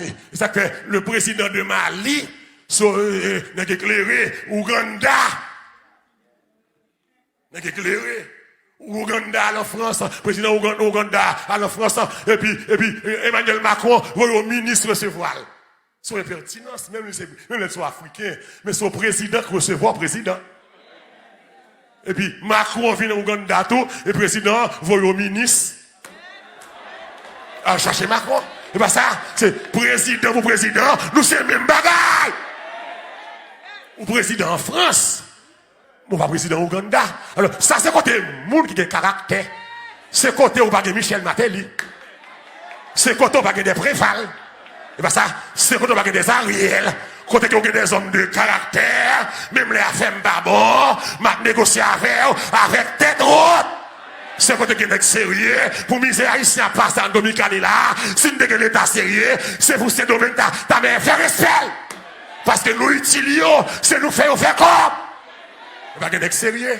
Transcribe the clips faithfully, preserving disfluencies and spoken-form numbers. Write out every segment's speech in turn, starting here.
E sa k fè le président de Mali, so, euh, euh, nèg eklere, Ouganda. Nèg eklere. Ouganda al an Frans, prezidan Ougan-, Ouganda al an Frans, epi, epi, eh, Emmanuel Macron voye yon minis resevwa l. Se yon enpètinans, menm li se, menm lè se yon Afriken, men se yon prezidan ki resevwa prezidan. Epi Macron vin Ouganda tou, e prezidan an voye yon minis al chache Macron. E pa sa, se prezidan pou prezidan, nou se menm bagay. Ou prezidan an Frans, ou pa prezidan Ouganda. Alò, sa se kote moun ki gen karaktè. Se kote ou pa gen Michel Martelly. Se kote ou pa gen de Preval. E pa sa, se kote ou pa gen de Ariel. Kote ke ou gen de zòm de karaktè. Menm lè afè m pa bon, m ap negosye avè w avèk tèt wot. Se kote gen nèg serye. Pou mizè ayisyen ap pase an Dominikani la, si n te gen leta serye, se pou Sendomeng ta, ta mèt fè respè l. Paske nou itil yo, se nou fè yo fè kòb. E pa gen nèg serye.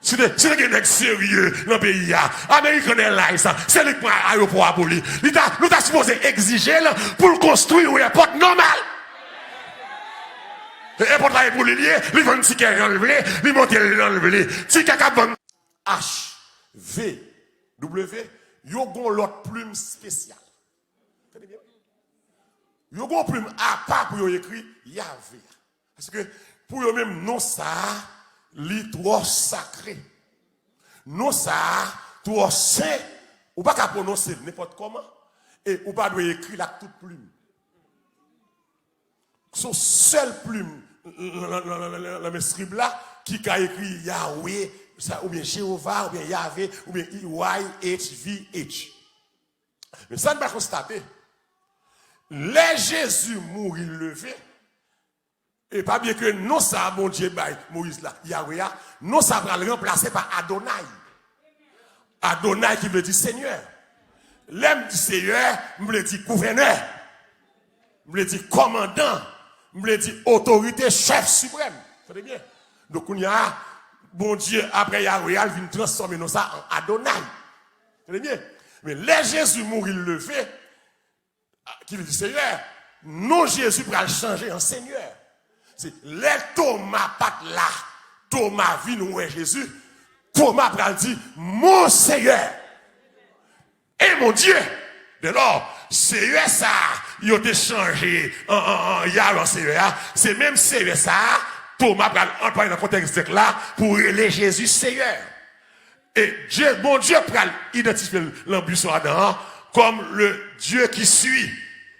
Si te, si te gen nèg serye nan peyi a, American Airlines, se li k pran ayewopò a pou li. Li ta, nou ta sipoze egzije l pou l konstwi yon èpòt nòmal. E èpòt la e pou li l ye, li vann tikè jan l vle, li monte l jan l vle. Tikè k ap vann H V W, yo gon lòt plim espesyal. Tande byen. Yo gon plim apa pou yo ekri Yave a. Paske pou yo menm, non sa a, li twò sakre. Non sa a twò sen. Ou pa ka pwononse l nenpòt kòman. E ou pa dwe ekri l ak tout plim. Se yon sèl plim nan, nan, nan, nan, nan men eskrib la ki ka ekri Yahweh, sa, oubyen Jewova, oubyen Yave, oubyen Y H V H. Men sa n pa konstate, lè Jezi mouri, l leve, e pa bliye ke non sa a Bondye bay Moyiz la, Yahweh a, non sa a pral ranplase pa Adonai. Adonai ki vle di Senyè. Lè m di Seyè, m vle di gouvènè. M vle di kòmandan. M vle di otorite, chèf siprèm. Tande byen. Donk, kounye a, Bondye, apre Yahweh a, l vin transfòme non sa an Adonai. Tande byen. Men lè Jezi mouri, l leve, ki vle di Seyè, non Jezi pral chanje an Senyè. Se lè Toma pa t la, Toma vin wè Jezi, Toma pral di, Mon Seyè et mon Dieu. Dèlò, Seyè sa a, yo te chanje an, an, an Yahweh an Seyè a, se menm Seyè sa a, Toma pral anplwaye nan kontèks grèk la pou rele Jezi Seyè. E Dye, Bondye pral idantifye l nan buisson Adan an kòm le Dieu qui suit,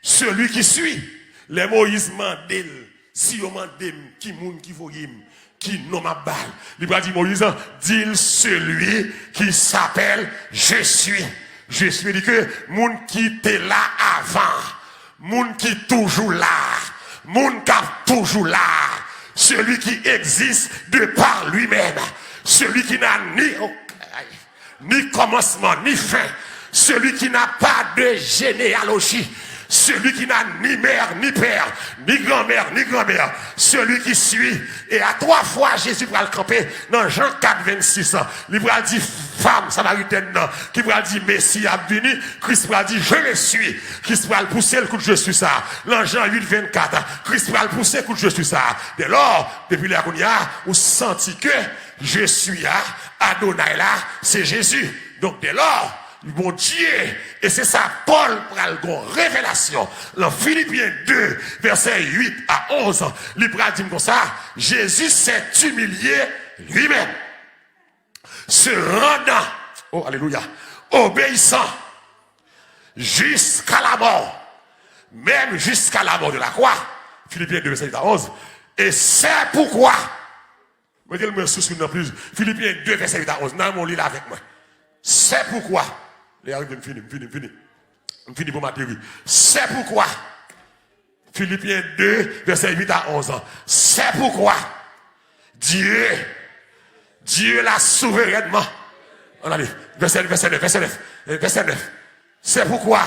celui qui suit. Lè Moyiz mande l, si yo mande m ki moun ki voye m, ki non m ap ba l, li pral di Moyiz, di l celui qui s'appelle Je suis. Je suis, di ke moun ki te la avan, moun ki toujou la, moun k ap toujou la, celui qui existe de par lui-même, celui qui n'a ni, oh, ay, ni kòmansman, ni fen, celui qui n'a pas de généalogie, celui qui n'a ni mère, ni père, ni grand-mère, ni grand-mère, celui qui suit. E a twa fwa, Jezi pral kanpe nan Jan kat vennsis, li pral di fanm samaritèn nan, ki pral di Mesi ap vini, Kris pral di, Je le suis. Kris pral pouse l kout Je suis sa a. Nan Jan uit vennkat, Kris pral pouse kout Je suis sa a. Dèlò, depi lè a kounye a, ou santi ke Je suis a, Adonai la, se Jezi. Donk, dèlò, Bondye, e se sa Pòl pral gon revelasyon. Nan Filipyen de, vèsè uit a onz, li pral di m konsa, Jésus s'est humilié lui-même, se rendant, oh, alelouya, obéissant jusqu'à la mort, même jusqu'à la mort de la croix. Philippiens deux, verset huit à onze. Et c'est pourquoi, mete l mwen sou screen nan, please. Philippiens deux, verset huit à onze. Nan, mwen li l avèk mwen. C'est pourquoi, lè a rive, m fini, m fini, m fini. M fini pou m ateri. C'est pourquoi, Philippiens deux, verset huit à onze. C'est pourquoi Dieu, Dieu l'a souverainement. Ann ale, vèsè, vèsè nèf, vèsè nèf, vèsè nèf. C'est pourquoi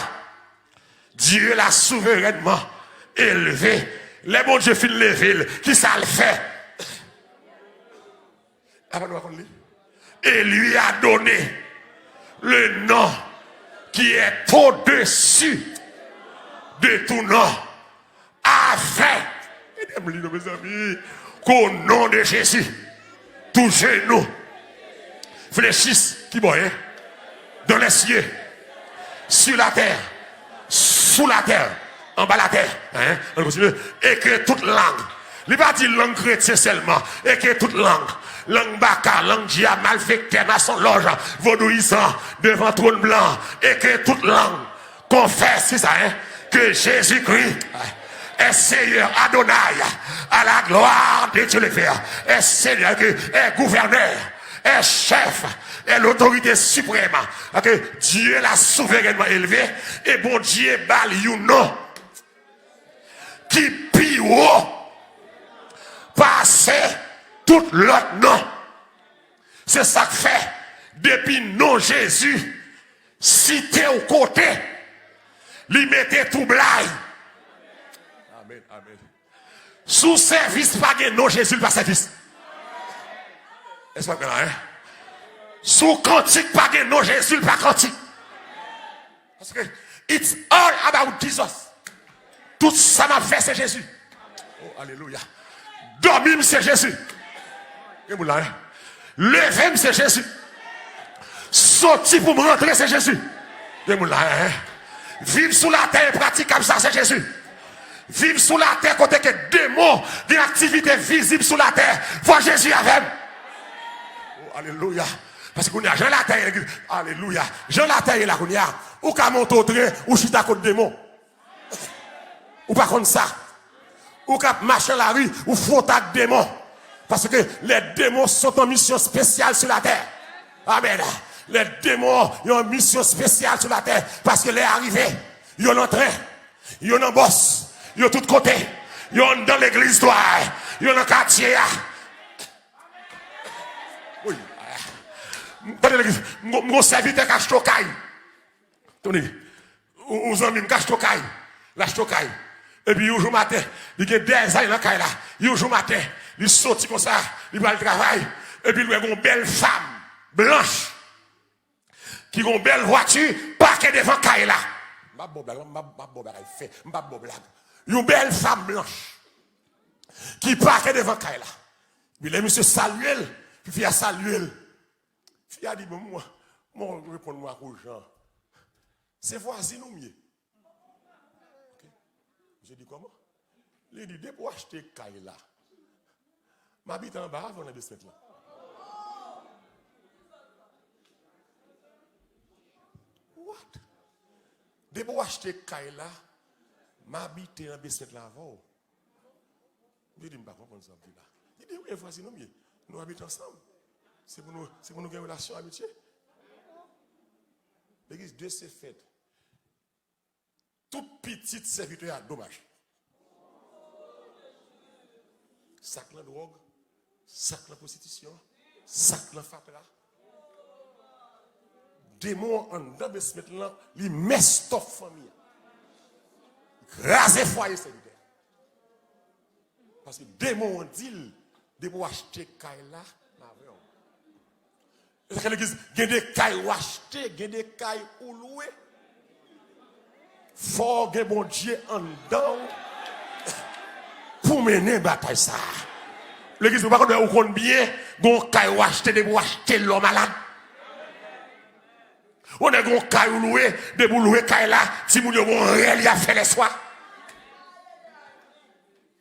Dieu l'a souverainement élevé. Lè Bondye fin leve l, ki sa l fè? Apa nou pa konn li? Et lui a donné le nom qui est au-dessus. de tou non. Avèk. Ede m li non, mezanmi. Ke o non de Jezi, tou jenou fléchisse, ki bò, hein? Dans les cieux, sur la terre, sous la terre, anba latè. Hein? Ann kontinye. E ke tout lang. Li pa di lang kretyen sèlman. E ke tout lang. Lang baka, lang dyab, malfektè, masonlòj, vodouyizan, devan twòn blan. E ke tout lang confesse, c'est ça, hein, que Jésus-Christ est Seigneur, Adonai, à la gloire de Dieu le Père, est Seigneur, que est gouverneur, est chef, est l'autorité suprême, que Dieu l'a souverainement élevé, e Bondye ba l yon non ki pi wo pase tout lòt non. Se sa k fè, depi non Jezi site w kote, li mete twoublay. Amen, amen. Si w sèvis pa gen non Jezi, l pa sèvis. Èske w la, hein? Si w kantik pa gen non Jezi, l pa kantik. Paske it's all about Jesus. Tout sa m ap fè, se Jezi. Oh, alelouya. Dòmi m, se Jezi. Gen moun la, hein? Leve m, se Jezi. Soti pou m rantre, se Jezi. Gen moun la, hein? Viv sou latè enpratikab sa, se Jezi. Viv sou latè kote ke demon gen aktivite vizib sou latè. Fò Jezi avè m. Oh, alelouya. Paske kounye a, jan latè ye, alelouya. Jan latè ye la kounye a, ou ka monte w tren, ou chita kot demon. Ou pa konn sa. Ou ka ap mache nan lari, ou fwonte ak demon. Paske les démons sont en mission spéciale sur la terre. Amen. Les démons, ils ont une mission spéciale sur la terre. Paske lè a rive, yo nan tren, yo nan bòs, yo tout kote, yo anndan legliz tou a, yo nan katye a. Wi. Tande legliz, m gon, m gon sèvitè k achte yon kay. Tande, yon, yon zanmi m k achte yon kay. L achte yon kay. Epi yon jou maten, li gen dèzan nan kay la. Yon jou maten, li soti konsa, li pral travay. Epi l wè gon bèl fanm blanch ki gon bèl vwati pake devan kay la. M ap ba w blag, m ap, m ap ba w bagay fè, m ap ba w blag. Yon bèl fanm blanch ki pake devan kay la. Epi lè misye salye l, fi a salye l. Fi a di, "Bon, mwen, mwen reponn mwen ak ou jan. Se vwazin ou m ye." Ok. Misye di, "Kòman?" Li di, "Depi w achte kay la, m abite anba avè w nan basement lan." What? "Depi w achte kay la, m abite nan basement lan avè w." Li di, "M pa konprann sa w ap di la." Li di, "Wi, e vwazin ou m ye. Nou abite ansanm. Se pou nou, se pou nou gen relasyon amitye." Legliz, de ce fait, tout pitit sèvitè a domaj. Sa k nan dwòg, sa k nan pwostitisyon, sa k nan fatra. Demon an anndan basement lan, li mess up fanmi an. Kraze fwaye sèvitè a. Paske demon an di l, depi w achte kay la, m avè w. E sa k fè legliz, gen de kay w achte, gen de kay ou lwe. Fò w gen Bondye anndan w pou mennen batay sa a. Legliz, ou pa konn, ou konn byen, gon kay w achte, depi w achte l, w malad. Ou nèg gon kay ou lwe, depi w lwe kay la, timoun yo gon rèl y ap fè lèswa.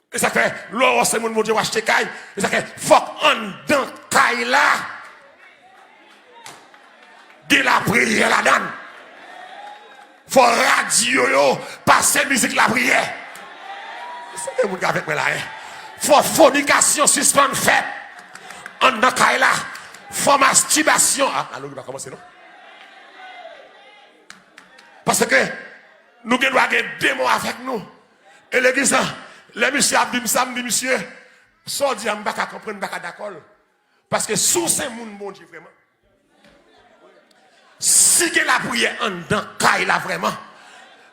E sa k fè, lè w se moun Bondye w achte kay, e sa k fè, fòk anndan kay la gen lapriyè ladan l. Fò radyo yo pase mizik lapriyè. Èske gen moun k avèk mwen la, hein? Fò fònikasyon sispann fèt anndan kay la. Fò mastibasyon. Ah, alo, li pa kòmanse, non? Paske nou gen dwa gen demon avèk nou. E legliz la, lè misye ap di m sa, m di, "Misye, sa w di a, m pa ka konprann, m pa ka dakò l." Paske si w se moun Bondye vrèman, si gen lapriyè anndan kay la vrèman,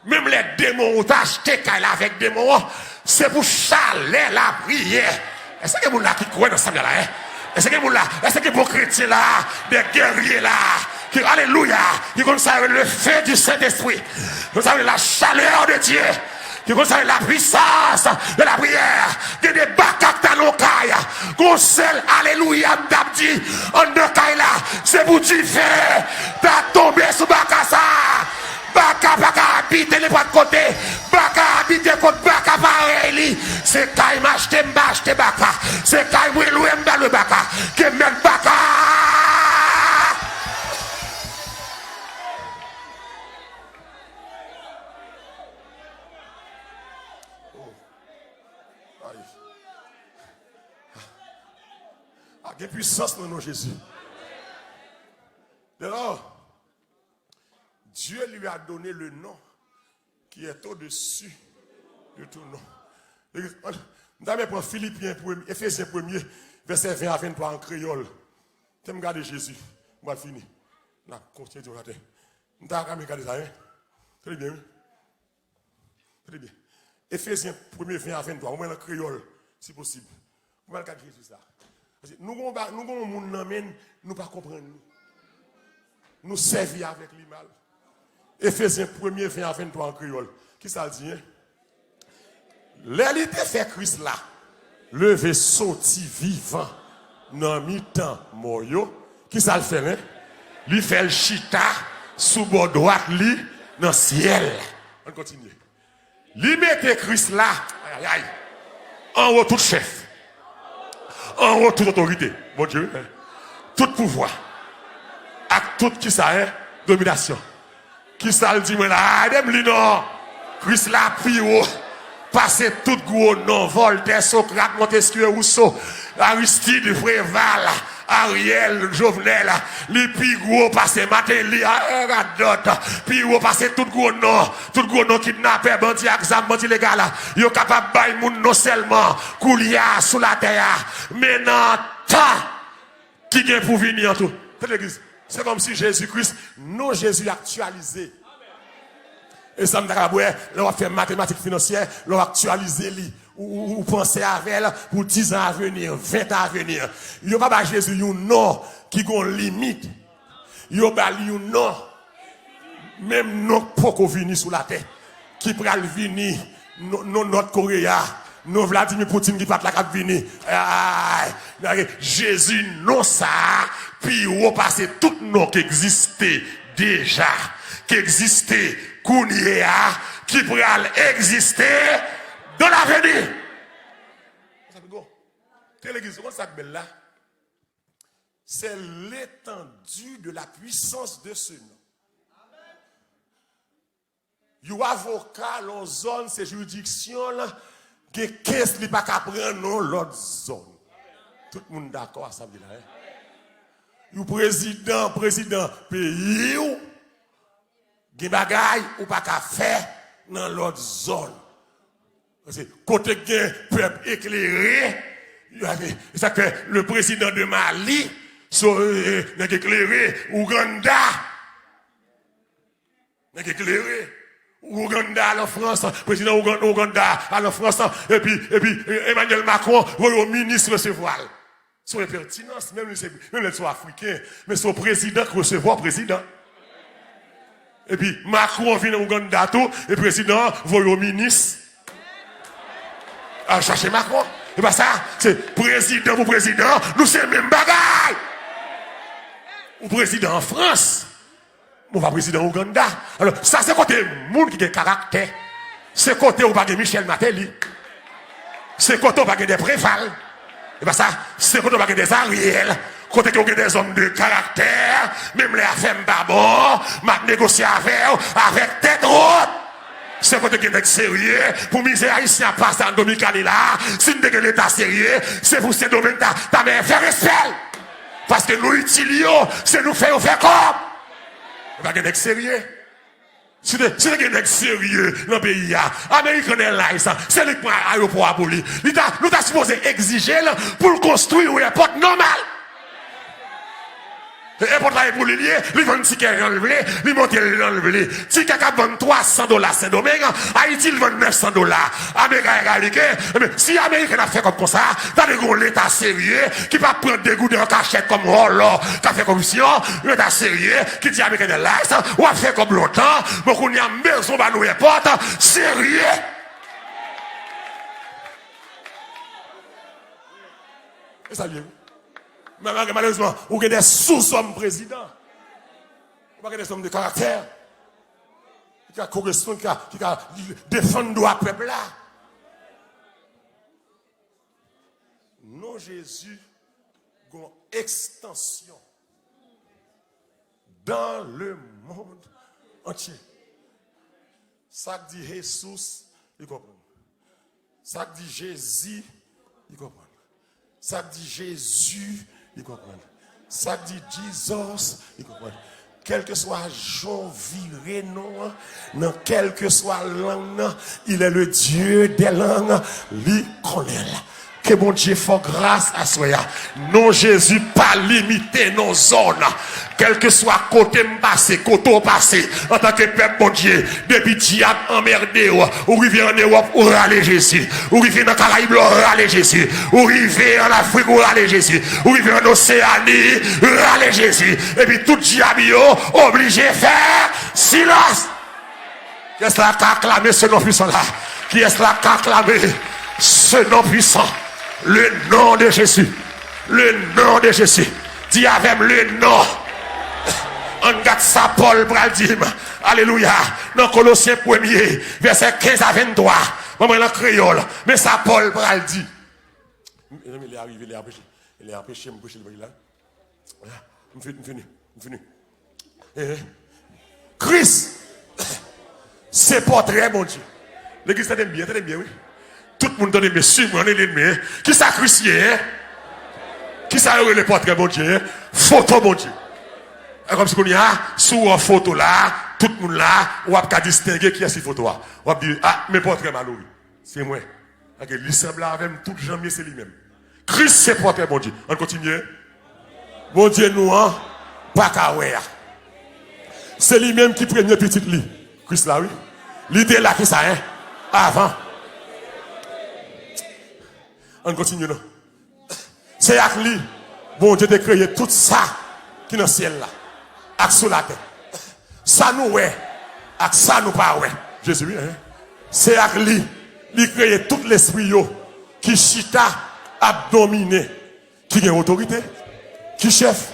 menm lè demon ou ta achte kay la avèk demon an, se pou chalè lapriyè. Èske gen moun la ki kwè nan sa m di la, hein? Èske gen moun la? Èske gen bon kretyen la? Des guerriers la? Ki, alelouya! Ki konn sa yo rele le feu du Saint-Esprit. Konn sa yo rele la chaleur de Dieu. Ki konn sa, la puissance de la prière. Gen de baka k ta nan kay. Gon sèl alelouya m t ap di anndan kay la. Se pou dife ta tonbe sou baka sa. Baka pa ka abite nenpòt kote. Baka abite kot baka parèy li. Se kay m achte, m pa achte baka. Se kay mwen lwe, m pa lwe baka. Ke mèt baka. Ay. A gen pwisans nan non Jezi. Dès lors, Dieu lui a donné le nom qui est au-dessus de tout nom. Legliz, ann, m ta renmen pran Filipyen premye, Efezyen premye, vèsè ven a venntwa an kreyòl. Te m gade Jezi, m pral fini. N ap kontinye di yon laten. M ta renmen gade sa, wi. Tande byen, wi. Tande byen. Efezyen premye ven a venntwa, ou mwen an kreyòl, si posib. Ou mwen gade Jezi sa. Paske nou gon ba, nou gon moun nan men n, nou pa konprann li. Nou sèvi avèk li mal. Efezyen premye ven a venntwa an kreyòl. Kisa l di, en? Lè li te fè Kris la leve soti vivan nan mitan mò yo, kisa l fè l, en? Li fè l chita sou bò dwat li nan syèl. Ann kontinye. Li mete Kris la, ayayay, anwo tout chèf, anwo tout otorite, Bondye, wi, en, tout pouvwa, ak tout kisa, en, dominasyon. Kisa l di mwen la? Ede m li non. Kris la pi wo pase tout gwo non. Voltaire, Socrate, Montesquieu, Rousseau, Aristide, Préval, Ariel, Jovenel. Li pi gwo pase Martelly, a, e, radòt. Pi wo pase tout gwo non. Tout gwo non kidnapè, bandi ak zam, bandi legal. Yo kapab bay moun non sèlman koulye a sou latè a, men nan tan ki gen pou vini an tou. Tande legliz. Se kòmsi Jezi Kris, non Jezi aktyalize. E sa m ta kapab wè, lè w ap fè matematik finansyè, lè w aktyalize li, ou, ou, ou panse avè l pou dizan avenir, ventan avenir. Yo pa ba Jezi yon non ki gon limit. Yo ba l yon non. Menm non k poko vini sou latè, ki pral vini, non, non Nòt Koreya, non Vladimir Putin ki pa t la k ap vini. Ay, Jezi, non sa a pi wo pase tout non k egziste deja, k egziste kounye a, ki pral egziste dans l'avenir. Sa pi gwo. Te legliz, ou konn sa k bèl la? C'est l'étendue de la puissance de ce nom. Yon avoka nan yon zòn, se jiridiksyon l, gen kes li pa ka pran nan lòt zòn. Tout moun dakò a sa m di la, en? Yon prezidan, prezidan peyi w, gen bagay ou pa ka fè nan lòt zòn. Paske kote k gen pèp eklere, e sa k fè le président de Mali, se, e, e, nèg eklere, Ouganda. Nèg eklere. Ouganda al an Frans, prezidan Ougan-, Ouganda al an Frans, epi, epi, e, Emmanuel Macron voye yon minis resevwa l. Se yon enpètinans, menm li se, menm lè l se yon Afriken, men se yon prezidan k resevwa yon prezidan. Epi Macron vin Ouganda tou, e prezidan an voye yon minis al chache Macron. E pa sa, se prezidan pou prezidan, nou se menm bagay. Ou prezidan an Frans, ou pa prezidan Ouganda. Alò, sa se kote moun ki gen karaktè. Se kote ou pa gen Michel Martelly. Se kote ou pa gen de Préval. E pa sa, se kote ou pa gen de Ariel. Kote ke ou gen de zòm de karaktè, menm lè afè m pa bon, m ap negosye avè w avèk tèt wot. Se kote gen nèg serye, pou mizè ayisyen ap pase an Dominikani la, si n te gen leta serye, se pou Sendomeng ta, ta mè fè respè l. Paske nou itil yo, se nou fè yo fè kòb. Pa gen nèg serye. Si te, si te gen nèg serye nan peyi a, American Airlines, se li k pran ayewopò a pou li. Li ta, nou ta sipoze egzije l pou l konstwi yon èpòt nòmal. Èpòt la e pou li l ye, li vann tikè jan l vle, li monte l jan l vle. Tikè k ap vann twa san dola Sendomeng, Ayiti l vann nèf san dola. Ameriken, Ameriken, ebyen, si Ameriken ap fè kòb konsa, ta dwe gen yon leta serye ki p ap pran degouden an kachèt kòm vòlò k ap fè koripsyon, yon leta serye ki di American Airlines, w ap fè kòb lontan, bon, kounye a m bezwen ba nou èpòt serye. E sa l ye, wi. Men, men, malerezman, ou gen de souzòm prezidan. Ou pa gen de zòm de karaktè. Ki ka koresponn, ki ka, ki ka defann dwa pèp la. Non Jezi gon ekstansyon dans le monde entier. Sa k di Jesus, li konprann. Sa k di Jezi, li konprann. Sa k di Jezi, li konprann. Sa k di Jesus, li konprann. Kèlkeswa jan w vire non an, nan kèlkeswa lang nan, il est le Dieu des langues, li konnen l. Ke Bondye fè w gras aswè a. Non Jezi pa limite nan zòn. Kèlkeswa kote m pase, kote w pase, antanke pèp Bondye, depi dyab anmède w, ou rive ann Ewòp, ou rale Jezi. Ou rive nan Karayib la, ou rale Jezi. Ou rive ann Afrik, ou rale Jezi. Ou rive ann Oseyani, rale Jezi. Epi tout dyab yo oblije fè silans. Kiyès la ka aklame se non pwisan la? Kiyès la ka aklame se non pwisan? Le nom de Jésus. Le nom de Jésus. Di avè m, le nom. Ann gad sa Pòl pral di m. Alelouya. Nan Kolosyen premye, vèsè kenz a venntwa. Ban mwen l an kreyòl. Men sa Pòl pral di. Mezanmi, lè a rive, lè a preche. Lè a preche, m preche l la. M fini, m fini, m fini. Eh, eh. Kris se pòtrè Bondye. Legliz, tande m byen, tande m byen, wi. Tout moun tande m byen, si mwen, ann ede m, hein. Kisa Kris ye, hein? Kisa yo rele pòtrè Bondye, hein? Foto Bondye. E kòmsi kounye a, si w wè foto la, tout moun la, w ap ka distenge kiyès ki foto a. W ap di, ah, men pòtrè Malory. Se mwen. Paske li sanble avè m, tout jan m ye, se li menm. Kris se pòtrè Bondye. Ann kontinye. Bondye nou an pa ka wè a. Se li menm ki premye pitit li. Kris la, wi. Li te la, kisa, hein? Avan. Ann kontinye, non. Se ak li Bondye te kreye tout sa ki nan syèl la ak sou latè. Sa nou wè ak sa nou pa wè. Jezi, wi, hein? Se ak li, li kreye tout lespri yo ki chita ap domine, ki gen otorite, ki chèf,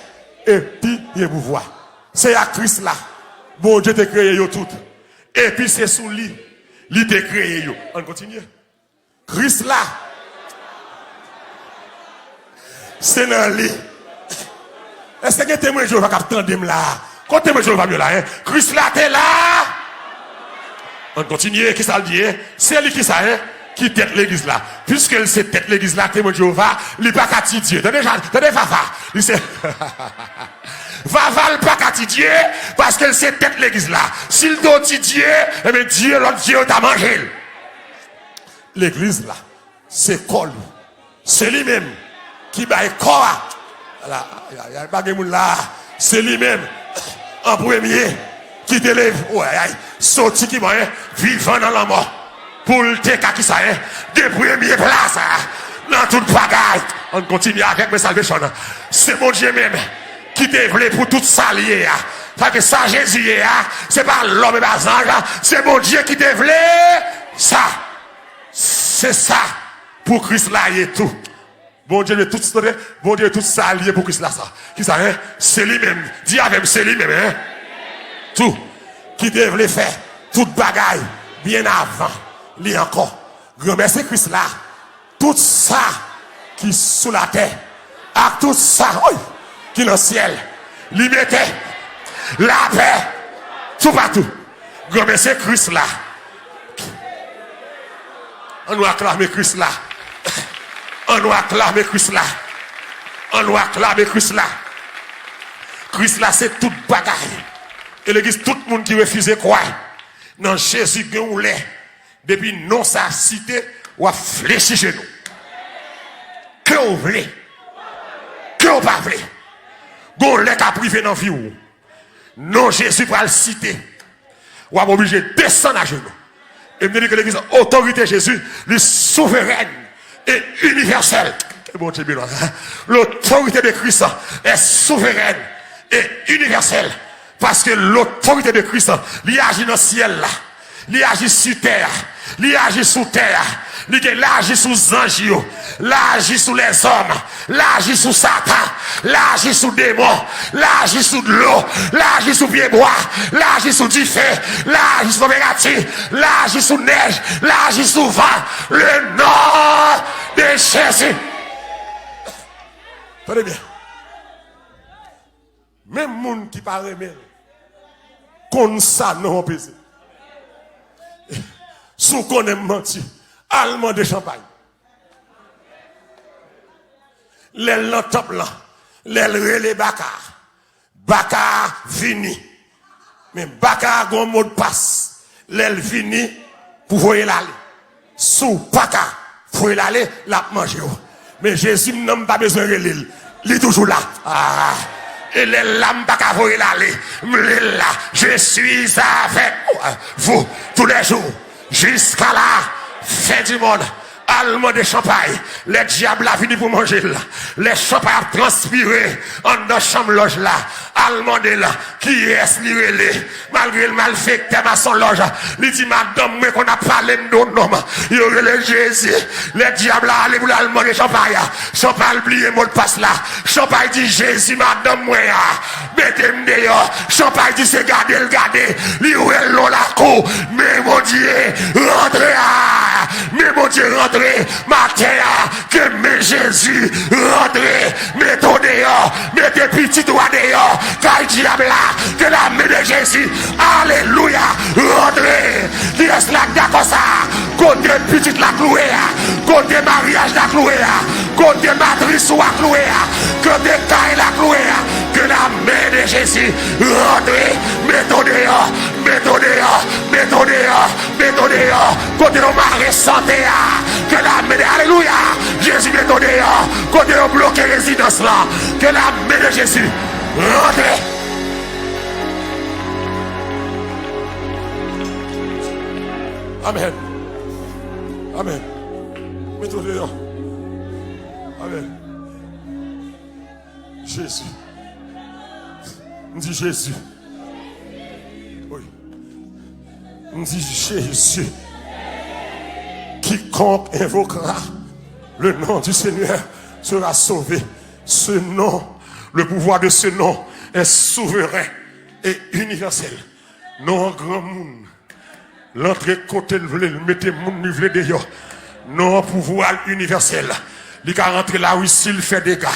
epi gen pouvwa. Se ak Kris la, Bondye te kreye yo tout. Epi se sou li, li te kreye yo. Ann kontinye. Kris la. Se nan li. Èske gen Temwen Jewova k ap tande m la? Kote Temwen Jewova m yo la, hein? Kris la te la. Ann kontinye, kisa l di, hein? Se li kisa, hein? Ki tèt legliz la. Piske l se tèt legliz la, Temwen Jewova, li pa ka ti Dye. Tande, tande Vava. Li se Vava, l pa ka ti Dye, paske l se tèt legliz la. Si l te yon ti Dye, ebyen, Dye, lòt Dye yo ta manje l. Legliz la, se kò li. Se li menm ki bay kò a. Ala, ay, ay, ay, pa gen moun la. Se li menm, an premye, ki te leve, ay, ay, soti ki mò, hein, vivan nan lanmò. Pou l te ka kisa, hein, gen premye plas a nan tout bagay. Ann kontinye avèk mwen, salvation. Se Bondye menm ki te vle pou tout sa l ye a. Sa ke sa Jezi ye a, se pa lòm e pa zanj, se Bondye ki te vle sa. Se sa pou Kris la ye tou. Bondye vle tout, Bondye vle tout sa l ye pou Kris la sa. Kisa, hein? Se li menm. Di avè m, se li menm, hein? Tou. Ki te vle fè tout bagay byen avan li ankò. Granmèsi Kris la. Tout sa ki sou latè ak tout sa, oy, ki nan syèl, li mete lapè toupatou. Granmèsi Kris la. Ann nou aklame Kris la. Ann nou aklame Kris la. Ann nou aklame Kris la. Kris la se tout bagay. E legliz, tout moun ki refize kwè nan Jezi, gen yon lè, depi non sa site, w ap flechi jenou. Ke w vle, ke w pa vle, gon lè k ap rive nan vi w. Non Jezi pral site, w ap oblije desann ajenou. E m te di ke legliz, otorite Jezi, li souverèn e inivèsèl. Ke Bondye beni w. L'autorité de Christ est souveraine et universelle. Paske lotorite de Kris, li aji nan syèl la, li aji sou tè a, li aji sou tè a, Li gen, l aji sou zanj yo, l aji sou lèzòm, l aji sou Satan, l aji sou demon, l aji sou dlo, l aji sou pyebwa, l aji sou dife, l aji sou tanperati, l aji sou nèj, l aji sou van. Le non de Jezi. Tande byen. Menm moun ki pa renmen l konn sa non an peze. Si w konnen m manti, al mande Chanpay. Lè l nan tanp lan, lè l rele Baka, Baka vini. Men Baka gon modpas. Lè l vini pou voye l ale. Si w pa ka voye l ale, l ap manje w. Men Jezi m nan, m pa bezwen rele l. Li toujou la. Ah. E lè l la, m pa ka voye l ale. M rele l la. Je suis avec vous tous les jours, jusqu'à la fin du monde. Al mande Chanpay. Lè dyab la vini pou manje l, lè Chanpay ap transpire anndan chanm lòj la, al mande l kiyès li rele. Malgre l malfektè, mason lòj, li di, madanm mwen konn ap pale m de yon nonm yo rele Jezi. Lè dyab la ale pou l al mande Chanpay, Chanpay al bliye modpas la. Chanpay di, Jezi, madanm mwen an mete m deyò. Chanpay di se gade l gade. Li wè l nan lakou. Men Bondye rantre a. Men Bondye rantre maten an. Ke men Jezi rantre. Mete w deyò. Mete pitit ou a deyò. Kay dyab la. Ke lame de Jezi. Alelouya. Rantre. Kiyès la k dakò sa? Kote pitit la klouwe a? Kote maryaj la klouwe a? Kote matris ou a klouwe a? Kote kay la klouwe a? Ke lame de Jezi rantre, mete w deyò, mete w deyò, mete w deyò, mete w deyò. Kote yo mare sante a, ke lame de, alelouya, Jezi mete w deyò. Kote yo bloke rezidans lan, ke lame de Jezi rantre. Amèn. Amèn. Mete w deyò. Amèn. Jezi. M di Jezi. Wi. M di Jezi. Quiconque invoquera le nom du Seigneur sera sauvé. Ce nom, le pouvoir de ce nom est souverain et universel. Non an granmoun. L antre kote l vle, l mete moun li vle deyò. Non an pouvwa l inivèsèl. Li ka rantre Larisi, l fè dega.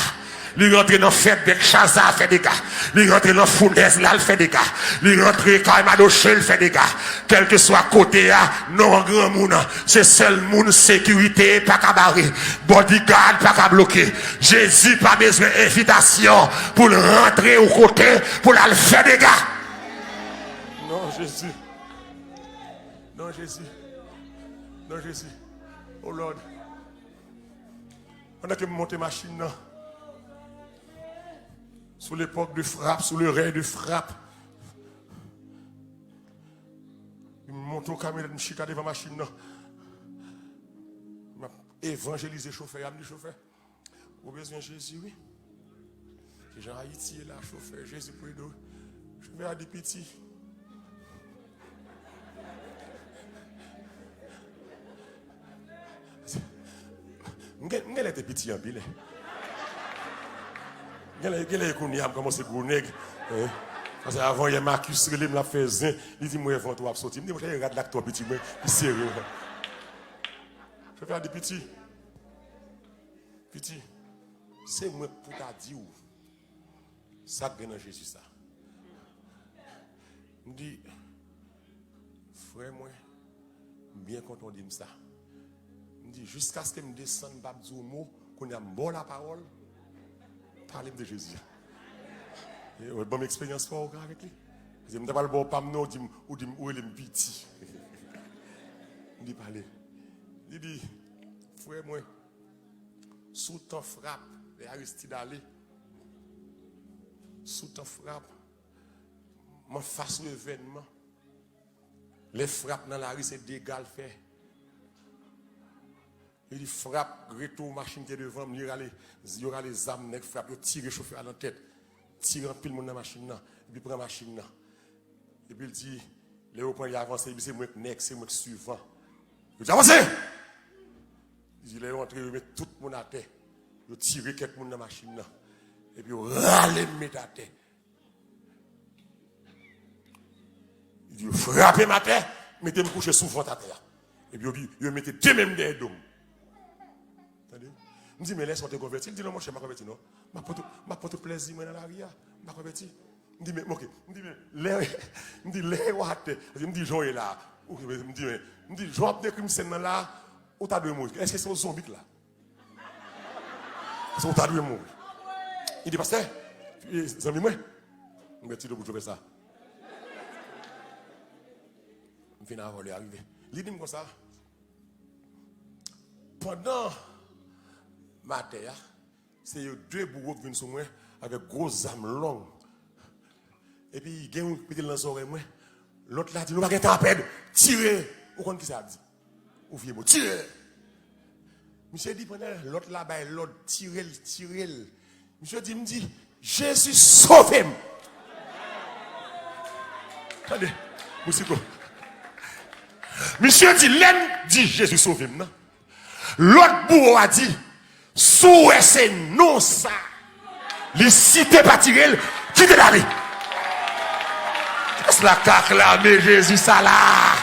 Li rantre nan fè Bèlchaza, fè dega. Li rantre nan founèz la, l fè dega. Li rantre kay Madoche, l fè dega. Kèlkeswa kote a, non an granmoun an, se sèl moun sekirite pa ka bare, bodyguard pa ka bloke. Jezi pa bezwen envitasyon pou l rantre yon kote pou l al fè dega. Non, Jezi. Non, Jezi. Non, Jezi. Oh Lord. Pandan ke m monte machin nan, sou lepòk de frap, sou le rèy de frap, m monte yon kamyonèt, m chita devan machin nan. M ap evanjelize chofè a, m di chofè, ou bezwen Jezi, wi. Kijan Ayiti ye la, chofè, Jezi pou ede w. Chofè a di, piti. M gen, m genlè te piti anpil, en. Genlè, genlè kounye a m kòmanse gwo nèg, en. Paske avan yè Marcus rele m, l ap fè zen, li di m wè vant ou ap soti. M di, monchè, e rad la k twò piti, mwen, li sere, en. Chofè a di, piti, piti, se mwen k pou ta di w sa k gen nan Jezi sa. M di, frè mwen, m byen kontan w di m sa. M di, jiskaske m desann, m p ap di w mo, kounye a m ba w lapawòl, pale m de Jezi a. E, ou ban m eksperyans pa w avèk li. Paske m ta pral ba w pa m non, ou di m, ou di m, ou rele m piti. M di, pale. Li di, frè mwen, sou tan frap, lè Aristide ale, sou tan frap, m anfas yon evènman. Lè frap nan lari, se dega l fè. Li di frap, reto machin te devan m, li rale, yo rale zam nèg frap, yo tire chofè a nan tèt. Tire anpil moun nan machin nan, epi pran machin nan. Epi l di, lè yo pran, li avanse, epi se mwen k nèg, se mwen k swivan. Yo di, avanse! Lè yo antre, yo met tout moun atè. Yo tire kèk moun nan machin nan. Epi yo rale m met atè. Yo frape m atè, mete m kouche sou vant atè a. Epi yo, yo mete de men m dèyè do m. Tande? M di, "Men lè sa w te konvèti?" L di, "Non, monchè, m pa konvèti, non. M ap pran tout, m ap pran tout plèzi mwen nan lari a. M pa konvèti." M di, "Men, oke." M di, "Men, lè," m di, "Lè w atè." M di, "Jan w ye la." Oke, m di, "Men," m di, "Jan w ap dekri m sèn nan la, ou ta dwe mouri. Èske se yon zonbi k la?" Paske ou ta dwe mouri. Li di, "Pastè, e, zanmi mwen, mwen ti do pou jwe sa." M fin avè w, li arive. Li di m konsa, pandan m atè a, se yo de bouwo k vin sou mwen avèk gwo zam long. Epi gen youn ki mete l nan zòrèy mwen. Lòt la di, "Nou pa gen tan a pèd. Tire!" Ou konn ki sa y ap di? Ou vye mo. "Tire!" Misye di pandan lòt la bay lòd, "Tire l, tire l." Misye di, m di, "Jezi, sove m!" Tande, mousiko. Misye di, lè m di, "Jezi, sove m" nan, lòt bouwo a di, "Si w wè se non sa li site pa tire l, kite l ale." Kiyès la ka aklame Jezi sa la?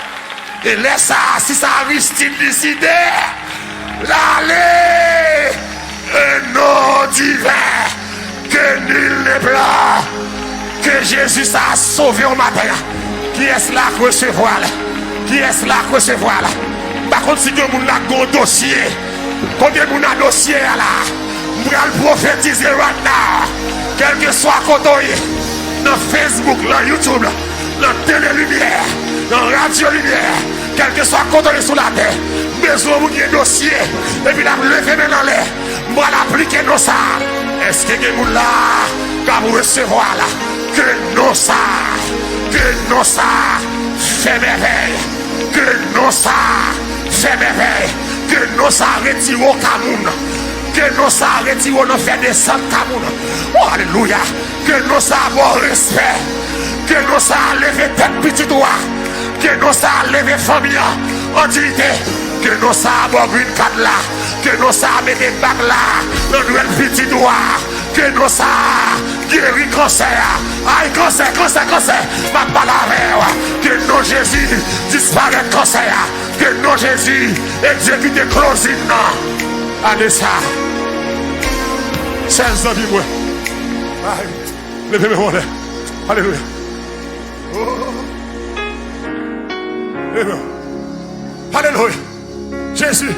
E lè sa a, si sa Aristide deside, l ale, e non diven, ke nil ne pleure, ke Jezi sa a sove w maten an. Kiyès la k resevwa l? Kiyès la k resevwa l? M pa konn si gen moun la k gen yon dosye. Kote moun a dosye a la? M pral pwofetize right now. Kèlkeswa kote w ye, nan Facebook, nan YouTube, nan Tele Limyè, nan Radyo Limyè, kèlkeswa kote w ye sou latè, m bezwen moun gen dosye, epi n ap leve men n anlè. M pral aplike non sa a. Èske gen moun la k ap resevwa l? Ke non sa a, ke non sa a fè mèvèy. Ke non sa a fè mèvèy. Ke non sa a retire w ka moun. Ke non sa a retire w nan fè desann ka moun. O, alelouya! Ke non sa a ba w respè. Ke non sa a leve tèt pitit ou a. Ke non sa a leve fanmi an an diyite. Ke non sa a ba w green card la. Ke non sa a mete bag la nan nwèl pitit ou a. Ke non sa a geri kansè a. Ay, kansè, kansè, kansè. M ap pale avè w. Ke non Jezi disparèt kansè a. Ke non Jezi egzekite closing nan. Ane sa. Sèl zanmi mwen. Ay, leve men w anlè. Alelouya. Oh. Amen. Alelouya. Jezi.